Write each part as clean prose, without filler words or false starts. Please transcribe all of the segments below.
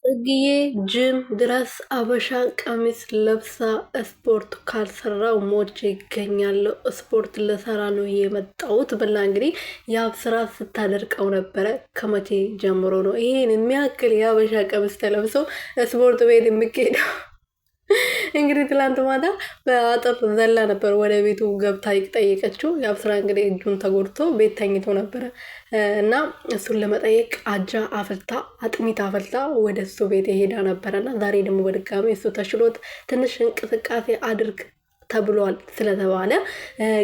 ጽግዬ ጅም ድረስ አበሻ ቀሚስ ለብሳ ስፖርት ካልሰራው ሞቼ ይገኛለሁ፣ ስፖርት ልሰራ ነው የመጣሁት ብላ እንግዲህ ያብ ስራ ስታደርቀው ነበረ። ከመቼ ጀምሮ ነው ይሄን የሚያክል የአበሻ ቀሚስ ተለብሶ ስፖርት ቤት የሚኬደው? እንግዲህ ትላንት ማታ በአጥር ዘላ ነበር ወደ ቤቱ ገብታ ጠየቀችው። የአብስራ እንግዲህ እጁን ተጎድቶ ቤት ተኝቶ ነበረ እና እሱን ለመጠየቅ አጃ አፍልታ አጥሚት አፍልታ ወደ እሱ ቤት ሄዳ ነበረ እና ዛሬ ደግሞ በድጋሚ እሱ ተሽሎት ትንሽ እንቅስቃሴ አድርግ ተብሏል ስለተባለ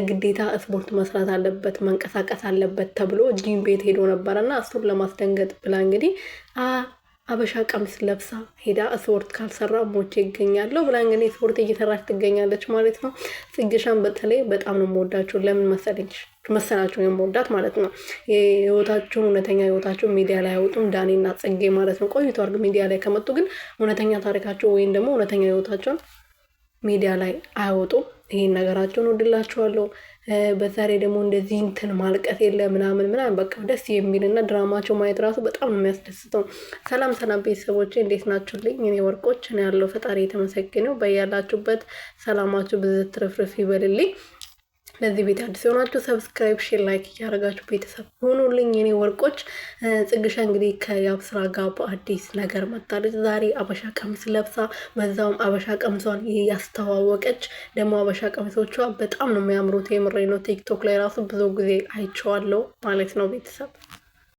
ግዴታ ስፖርት መስራት አለበት መንቀሳቀስ አለበት ተብሎ ጂም ቤት ሄዶ ነበረ እና እሱን ለማስደንገጥ ብላ እንግዲህ አበሻ ቀሚስ ለብሳ ሄዳ ስፖርት ካልሰራ ሞቼ ይገኛለሁ ብላ እንግዲህ ስፖርት እየሰራች ትገኛለች ማለት ነው። ጽጌሻን በተለይ በጣም ነው የምወዳቸው። ለምን መሰለኝ መሰላቸው የምወዳት ማለት ነው። የህይወታቸውን እውነተኛ ህይወታቸው ሚዲያ ላይ አይወጡም፣ ዳኔና ጽጌ ማለት ነው። ቆይቶ ሚዲያ ላይ ከመጡ ግን እውነተኛ ታሪካቸው ወይም ደግሞ እውነተኛ ህይወታቸውን ሚዲያ ላይ አይወጡም። ይሄን ነገራቸውን ወድላቸዋለሁ። በዛሬ ደግሞ እንደዚህ እንትን ማልቀስ የለ ምናምን ምናምን በቃ ደስ የሚልና ድራማቸው ማየት ራሱ በጣም ነው የሚያስደስተው። ሰላም ሰላም ቤተሰቦቼ እንዴት ናችሁልኝ? እኔ ወርቆች ነው ያለው ፈጣሪ የተመሰገነው። በያላችሁበት ሰላማችሁ ብዝት ትርፍርፍ ይበልልኝ። ለዚህ ቤት አዲስ የሆናችሁ subscribe፣ share፣ like እያደረጋችሁ ቤተሰብ ሆኑልኝ። የኔ ወርቆች ጽግሻ እንግዲህ ከያብስራ ጋር በአዲስ ነገር መጣለች ዛሬ አበሻ ቀሚስ ለብሳ በዛውም አበሻ ቀሚሷን ያስተዋወቀች። ደግሞ አበሻ ቀሚሶቿ በጣም ነው የሚያምሩት። የምሬ ነው። ቲክቶክ ላይ ራሱ ብዙ ጊዜ አይቼዋለሁ ማለት ነው ቤተሰብ።